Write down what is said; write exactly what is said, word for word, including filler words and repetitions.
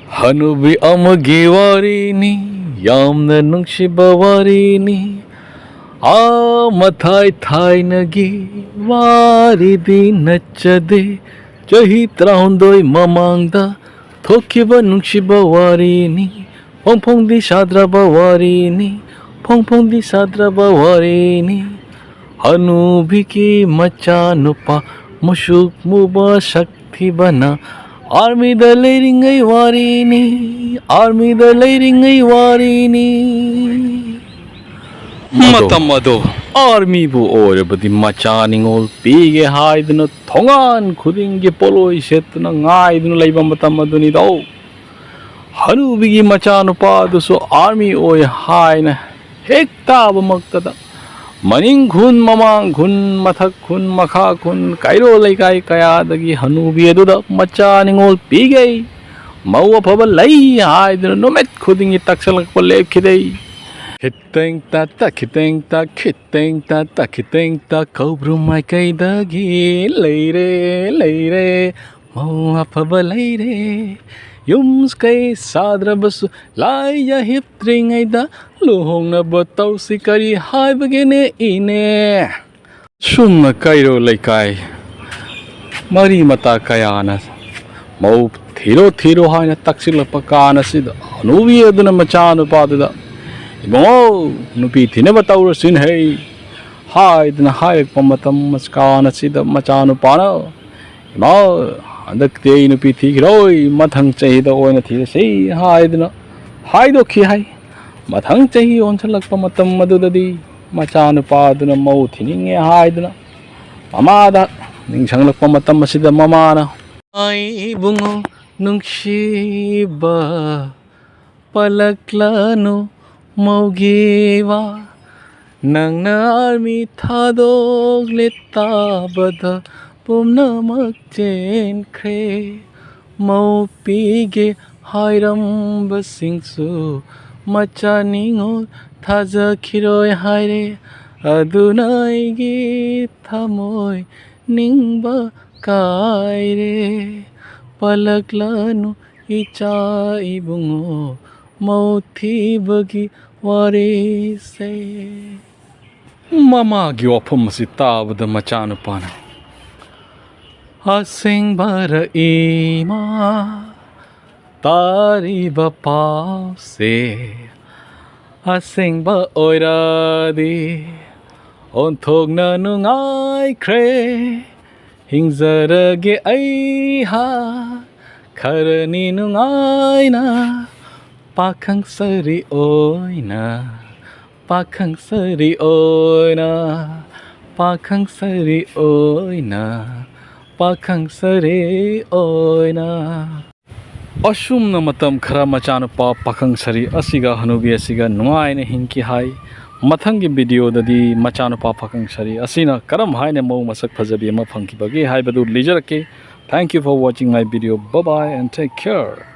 ꯍꯅꯨꯕꯤ ꯑꯃꯒꯤ ꯋꯥꯔꯤꯅꯤ, ꯌꯥꯝꯅ ꯅꯨꯡꯁꯤꯕ ꯋꯥꯔꯤꯅꯤ꯫ ꯑꯥ, ꯃꯊꯥꯏ ꯊꯥꯏꯅꯒꯤ ꯋꯥꯔꯤꯗꯤ ꯅꯠꯆꯗꯦ꯫ ꯆꯍꯤ ꯇꯔꯥꯍꯨꯝꯗꯣꯏ ꯃꯃꯥꯡꯗ ꯊꯣꯛꯈꯤꯕ ꯅꯨꯡꯁꯤꯕ ꯋꯥꯔꯤꯅꯤ꯫ ꯐꯣꯡ ꯐꯣꯡꯗꯤ ꯁꯥꯗ꯭ꯔꯕ ꯋꯥꯔꯤꯅꯤ, ꯐꯣꯡ ꯐꯣꯡꯗꯤ ꯁꯥꯗ꯭ꯔꯕ ꯋꯥꯔꯤꯅꯤ꯫ ꯍꯅꯨꯕꯤꯒꯤ ꯃꯆꯥꯅꯨꯄꯥ ꯃꯨꯁꯨꯛ ꯃꯨꯕ ꯁꯛ ꯊꯤꯕꯅ ꯑꯥꯔꯃꯤꯗ ꯂꯩꯔꯤꯉꯩ ꯋꯥꯔꯤꯅꯤ, ꯑꯥꯔꯃꯤꯗ ꯂꯩꯔꯤꯉꯩ ꯋꯥꯔꯤꯅꯤ꯫ ꯃꯇꯝ ꯑꯗꯣ ꯑꯥꯔꯃꯤꯕꯨ ꯑꯣꯏꯔꯕꯗꯤ ꯃꯆꯥ ꯅꯤꯉꯣꯜ ꯄꯤꯒꯦ ꯍꯥꯏꯗꯨꯅ ꯊꯣꯡꯒꯥꯟ ꯈꯨꯗꯤꯡꯒꯤ ꯄꯣꯠꯂꯣꯏ ꯁꯦꯠꯇꯨꯅ ꯉꯥꯏꯗꯨꯅ ꯂꯩꯕ ꯃꯇꯝ ꯑꯗꯨꯅꯤꯗꯣ꯫ ꯍꯅꯨꯕꯤꯒꯤ ꯃꯆꯥꯅꯨꯄꯥ ꯑꯗꯨꯁꯨ ꯑꯥꯔꯃꯤ ꯑꯣꯏ ꯍꯥꯏꯅ ꯍꯦꯛ ꯇꯥꯕꯃꯛꯇꯗ ꯃꯅꯤꯡ ꯈꯨꯟ, ꯃꯃꯥꯡ ꯈꯨꯟ, ꯃꯊꯛ ꯈꯨꯟ, ꯃꯈꯥ ꯈꯨꯟ, ꯀꯩꯔꯣꯜ ꯂꯩꯀꯥꯏ ꯀꯌꯥꯗꯒꯤ ꯍꯅꯨꯕꯤ ꯑꯗꯨꯗ ꯃꯆꯥ ꯅꯤꯉꯣꯜ ꯄꯤꯒꯦ, ꯃꯧ ꯑꯐꯕ ꯂꯩ ꯍꯥꯏꯗꯨꯅ ꯅꯨꯃꯤꯠ ꯈꯨꯗꯤꯡꯒꯤ ꯇꯛꯁꯜꯂꯛꯄ ꯂꯦꯞꯈꯤꯗꯦ꯫ ꯈꯤꯇꯪ ꯇ ꯇ, ꯈꯤꯇꯪ ꯇ, ꯈꯤꯇꯪ ꯇ ꯇ, ꯈꯤꯇꯪ ꯇ ꯀꯧꯕ꯭ꯔꯨ ꯃꯥꯏꯀꯩꯗꯒꯤ ꯂꯩꯔꯦ, ꯂꯩꯔꯦ, ꯃꯧ ꯑꯐꯕ ꯂꯩꯔꯦ꯫ ꯌꯨꯝ ꯀꯩ ꯁꯥꯗ꯭ꯔꯕꯁꯨ ꯂꯥꯏ ꯌꯥꯍꯤꯞꯇ꯭ꯔꯤꯉꯩꯗ ꯂꯨꯍꯣꯡꯅꯕ ꯇꯧꯁꯤ ꯀꯔꯤ ꯍꯥꯏꯕꯒꯦꯅꯦ ꯏꯅꯦ? ꯁꯨꯝꯅ ꯀꯩꯔꯣꯜ ꯂꯩꯀꯥꯏ ꯃꯔꯤ ꯃꯇꯥ ꯀꯌꯥꯅ ꯃꯧ ꯊꯤꯔꯣ ꯊꯤꯔꯣ ꯍꯥꯏꯅ ꯇꯛꯁꯤꯜꯂꯛꯄ ꯀꯥꯟ ꯑꯁꯤꯗ ꯍꯅꯨꯕꯤ ꯑꯗꯨꯅ ꯃꯆꯥꯅꯨꯄꯥꯗꯨꯗ, "ꯏꯕꯨꯡꯉꯣ, ꯅꯨꯄꯤ ꯊꯤꯅꯕ ꯇꯧꯔꯁꯤꯅꯦꯍꯩ" ꯍꯥꯏꯗꯨꯅ ꯍꯥꯏꯔꯛꯄ ꯃꯇꯝ ꯀꯥꯟ ꯑꯁꯤꯗ ꯃꯆꯥꯅꯨꯄꯥꯅ, "ꯏꯃꯥ, ꯍꯟꯗꯛꯇꯤ ꯑꯩ ꯅꯨꯄꯤ ꯊꯤꯈꯤꯔꯣꯏ, ꯃꯊꯪ ꯆꯍꯤꯗ ꯑꯣꯏꯅ ꯊꯤꯔꯁꯤ" ꯍꯥꯏꯗꯨꯅ ꯍꯥꯏꯗꯣꯛꯈꯤ ꯍꯥꯏ꯫ ꯃꯊꯪ ꯆꯍꯤ ꯑꯣꯟꯁꯤꯜꯂꯛꯄ ꯃꯇꯝ ꯑꯗꯨꯗꯗꯤ ꯃꯆꯥꯅꯨꯄꯥꯗꯨꯅ ꯃꯧ ꯊꯤꯅꯤꯡꯉꯦ ꯍꯥꯏꯗꯨꯅ ꯃꯃꯥꯗ ꯅꯤꯡꯁꯤꯡꯂꯛꯄ ꯃꯇꯝ ꯑꯁꯤꯗ ꯃꯃꯥꯅ, "ꯑꯩ ꯏꯕꯨꯡꯉꯣ ꯅꯨꯡꯁꯤꯕ, ꯄꯜꯂꯛꯂꯅꯨ ꯃꯧꯒꯤ ꯋꯥ, ꯅꯪꯅ ꯑꯥꯔꯃꯤ ꯊꯥꯗꯣꯛꯂꯦ ꯇꯥꯕꯗ ꯄꯨꯝꯅꯃꯛ ꯆꯦꯟꯈ꯭ꯔꯦ꯫ ꯃꯧ ꯄꯤꯒꯦ ꯍꯥꯏꯔꯝꯕꯁꯤꯡꯁꯨ ꯃꯆꯥ ꯅꯤꯉꯣꯜ ꯊꯥꯖꯈꯤꯔꯣꯏ ꯍꯥꯏꯔꯦ꯫ ꯑꯗꯨꯅ ꯑꯩꯒꯤ ꯊꯃꯣꯏ ꯅꯤꯡꯕ ꯀꯥꯏꯔꯦ꯫ ꯄꯜꯂꯛꯂꯅꯨ ꯏꯆꯥ ꯏꯕꯨꯡꯉꯣ ꯃꯧꯊꯤꯕꯒꯤ ꯋꯥꯔꯤꯁꯦ꯫ ꯃꯃꯥꯒꯤ ꯋꯥꯐꯝ ꯑꯁꯤ ꯇꯥꯕꯗ ꯃꯆꯥꯅꯨꯄꯥꯅ, "ꯑꯁꯦꯡꯕꯔ ꯏꯃꯥ, ꯇꯥꯔꯤꯕ ꯄꯥꯎꯁꯦ? ꯑꯁꯦꯡꯕ ꯑꯣꯏꯔꯗꯤ ꯑꯣꯟꯊꯣꯛꯅ ꯅꯨꯡꯉꯥꯏꯈ꯭ꯔꯦ꯫ ꯍꯤꯡꯖꯔꯒꯦ ꯑꯩꯍꯥꯛ ꯈꯔꯅꯤ ꯅꯨꯡꯉꯥꯏꯅ, ꯄꯥꯈꯪ ꯁꯔꯤ ꯑꯣꯏꯅ, ꯄꯥꯈꯪ ꯁꯔꯤ ꯑꯣꯏꯅ, ꯄꯥꯈꯪ ꯁꯔꯤ ꯑꯣꯏꯅ, ꯄꯥꯈꯪ ꯁꯔꯤ ꯑꯣꯏꯅ"꯫ ꯑꯁꯨꯝꯅ ꯃꯇꯝ ꯈꯔ ꯃꯆꯥꯅꯨꯄꯥ ꯄꯥꯈꯪ ꯁꯔꯤ ꯑꯁꯤꯒ ꯍꯅꯨꯕꯤ ꯑꯁꯤꯒ ꯅꯨꯡꯉꯥꯏꯅ ꯍꯤꯡꯈꯤ ꯍꯥꯏ꯫ ꯃꯊꯪꯒꯤ ꯚꯤꯗꯤꯑꯣꯗꯗꯤ ꯃꯆꯥꯅꯨꯄꯥ ꯄꯥꯈꯪ ꯁꯔꯤ ꯑꯁꯤꯅ ꯀꯔꯝ ꯍꯥꯏꯅ ꯃꯧ ꯃꯁꯛ ꯐꯖꯕꯤ ꯑꯃ ꯐꯪꯈꯤꯕꯒꯦ ꯍꯥꯏꯕꯗꯨ ꯂꯤꯖꯔꯛꯀꯦ꯫ Thank you for watching my video. Bye bye and take care.